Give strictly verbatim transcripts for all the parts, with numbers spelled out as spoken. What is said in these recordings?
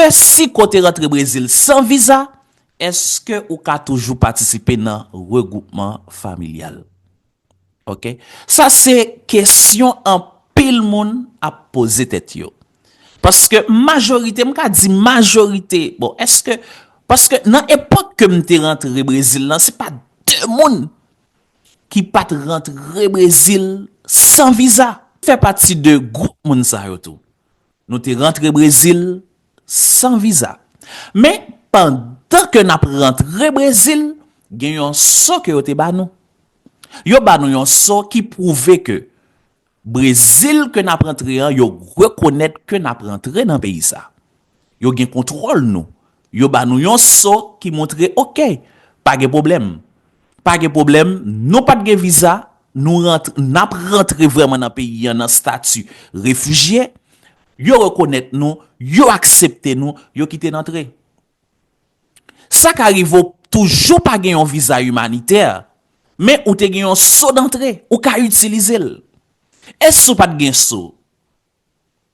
Èske si ke w te rantre Brezil san viza, èske ou ka toujou patisipe nan regwoupman familyal? Ok. Sa se kesyon anpil moun ap poze tèt yo. Paske majorite, m ka di majorite, bon, èske, paske nan epòk ke m te rantre Brezil lan, se pa de moun ki pa t rantre Brezil san viza. Fè pati de gwoup moun sa yo tou. Nou te rantre Brezil san viza. Men, pandan ke n ap rantre Brezil, gen yon so ke yo te ba nou. Yo ba nou yon so ki pwouve ke Brezil ke n ap rantre an, yo rekonèt ke n ap rantre nan peyi sa. Yo gen kontwòl nou. Yo ba nou yon so ki montre, ok, pa gen pwoblèm. Pa gen pwoblèm, nou pa t gen viza, nou rantre, n ap rantre vrèman nan peyi an nan stati refijye. Yo rekonèt nou, yo aksepte nou, yo kite n antre. Sa ka rive w toujou pa gen yon viza imanitè, men ou te gen yon so dantre, ou ka itilize l. E si w pa t gen so?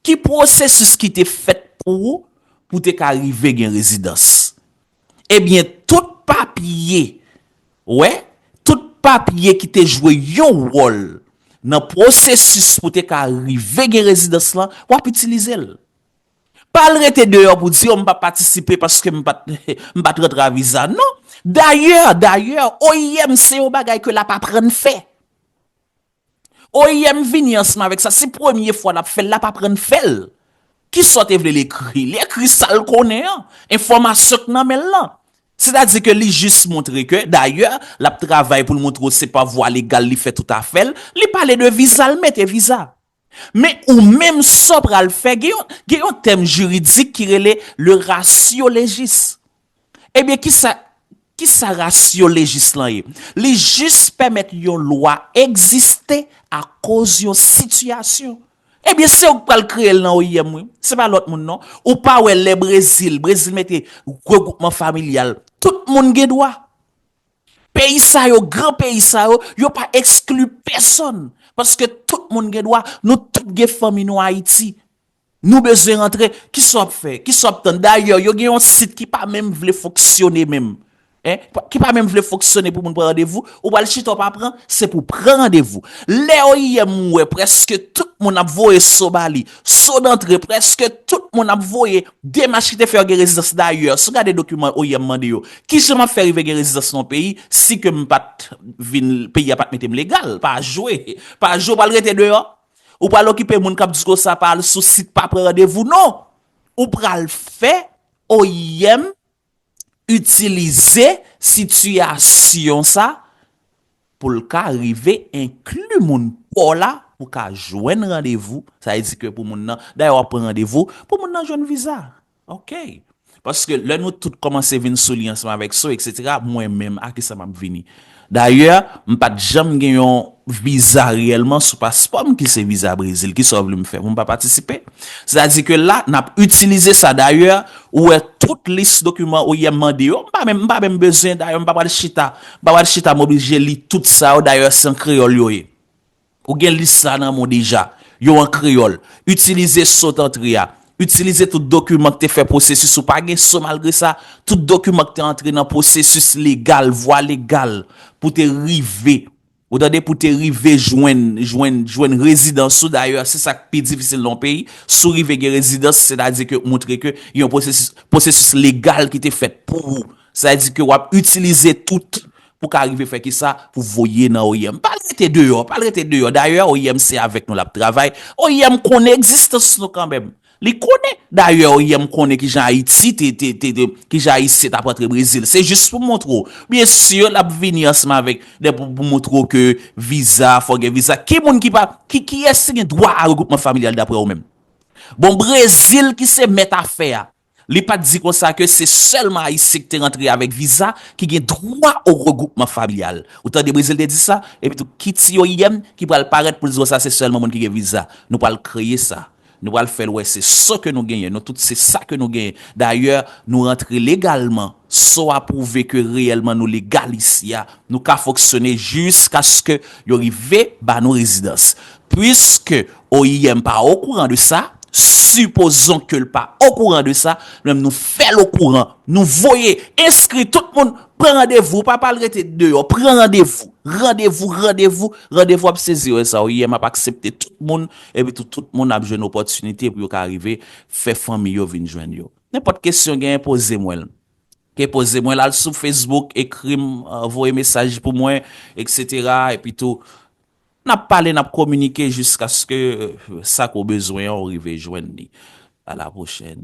Ki pwosesis ki te fèt pou ou, pou w te ka rive gen rezidans? Ebyen, tout papye, wè, tout papye ki te jwe yon wòl nan pwosesis pou w te ka rive gen rezidans lan, w ap itilize l. Pa al rete deyò pou di, "O, m pa patisipe paske m pa t, m pa t rantre a viza." Non. Dayè, dayè, O I M se yon bagay ke l ap aprann fè. O I M vini ansanm avèk sa. Se premye fwa l ap fè l, l ap aprann fè l. Kisa w te vle l ekri? Li ekri sa l konnen an. Enfòmasyon k nan men l lan. Sètadi ke li jis montre ke, dayè, l ap travay pou l montre w se pa vwa legal li fè tout afè l. Li pale de viza, l mete viza. Men ou menm sa w pral fè, gen yon, gen yon tèm jiridik ki rele le ratio legis. Ebyen, kisa, kisa ratio legis lan ye? Li jis pèmèt yon lwa egziste akoz yon sitiyasyon. Ebyen, se ou k pral kreye l nan O I M, wi. Se pa lòt moun, non. Ou pa wè lè Brezil, Brezil mete regwoupman familyal. Tout moun gen dwa. Peyi sa yo, gran peyi sa yo, yo pa ekskli pèsonn. Paske tout moun gen dwa, nou tout gen fanmi nou Ayiti. Nou bezwen rantre, kisa w ap fè? Kisa w ap tann? Dayè, yo gen yon sit ki pa menm vle fonksyone menm. Hein? Ki pa menm vle fonksyone pou moun pran randevou. Ou pral chita, w pa pran, se pou pran randevou. Lè O I M wè prèske tout moun ap voye so ba li, so dantre, prèske tout moun ap voye demach ki te fè yo gen rezidans dayè. Si w gade dokiman O I M mande yo, kijan m ap fè rive gen rezidans nan yon peyi si ke m pa t vin, peyi a pa t mete m legal? Pa jwe. Pa jwe, w pral rete deyò. Ou pral okipe moun k ap di konsa pa al sou sit, pa pran randevou. Non! Ou pral fè O I M itilize sitiyasyon sa pou l ka rive enkli moun pa w la pou ka jwenn randevou. Sa vle di ke pou moun nan, dayè w ap pran randevou pou moun nan jwenn viza. Ok. Paske lè nou tout kòmanse vin sou li ansanm avèk so, etsetera, mwen menm, a kisa m ap vini? Dayè, m pa t janm gen yon viza reyèlman sou paspò m ki se viza Brezil. Kisa w vle m fè pou m pa patisipe? Sètadi ke la, n ap itilize sa. Dayè, ou wè tout lis dokiman O I M mande yo, m pa menm, m pa menm bezwen, dayè, m pa pral chita, m pa pral chita, m oblije li tout sa yo, dayè, se an kreyòl yo ye. Ou gen lis sa nan men w deja. Yo an kreyòl. Itilize so t antre a. Itilize tout dokiman k te fè pwosesis ou pa gen so malgre sa. Tout dokiman k te antre nan pwosesis legal, vwa legal, pou te rive. Ou tande, pou te rive jwenn, jwenn, jwenn rezidans ou. Dayè, se sa k pi difisil nan yon peyi. Si w rive gen rezidans, sètadi ke montre ke yon pwosesis, pwosesis legal ki te fèt pou ou. Sa vle di ke w ap itilize tout pou ka rive fè kisa? Pou voye nan O I M. Pa al rete deyò, pa al rete deyò. Dayè, O I M se avèk nou l ap travay. O I M konnen egzistans nou kanmenm. Li konnen. Dayè, O I M konnen kijan Ayiti te, te, te, te, kijan Ayisyen t ap rantre Brezil. Se jis pou montre w. Byen si, l ap vini ansanm avèk de pou, pou montre w ke viza, fò gen viza. Ki moun ki pa, ki, kiyès ki gen dwa a regwoupman familyal daprè ou menm? Bon, Brezil ki se mèt afè a. Li pa t di konsa ke se sèlman Ayisyen ki te rantre avèk viza ki gen dwa o regwoupman familyal. Ou tande Brezil te di sa? Epi tou, ki ti O I M ki pral parèt pou l di konsa se sèlman moun ki gen viza? Nou pral kreye sa. Nou pral fè l wè se sa ke nou genyen. Nou tout se sa ke nou genyen. Dayè, nou rantre legalman. So a pwouve ke reyèlman nou legal isi a. Nou ka fonksyone jiskaske yo rive ba nou rezidans. Puiske O I M pa okouran de sa, Supposons que l pa okouran de sa, nou menm nou fè l okouran, nou voye, enskri tout moun, pran randevou, pa pa al rete deyò, pran randevou, randevou, randevou, randevou ap sezi wè sa, yè m ap aksepte tout moun, epi tou tout moun ap jwenn opòtinite pou yo ka rive fè fanmi yo vin jwenn yo. Nenpòt kesyon genyen, poze mwen l. Ke poze mwen l, al sou Facebook, ekri m, voye mesaj pou mwen, et cetera. Epi tou, n ap pale, n ap kominike jiskaske sa ke w bezwen an, w rive jwenn li. A la pwochèn.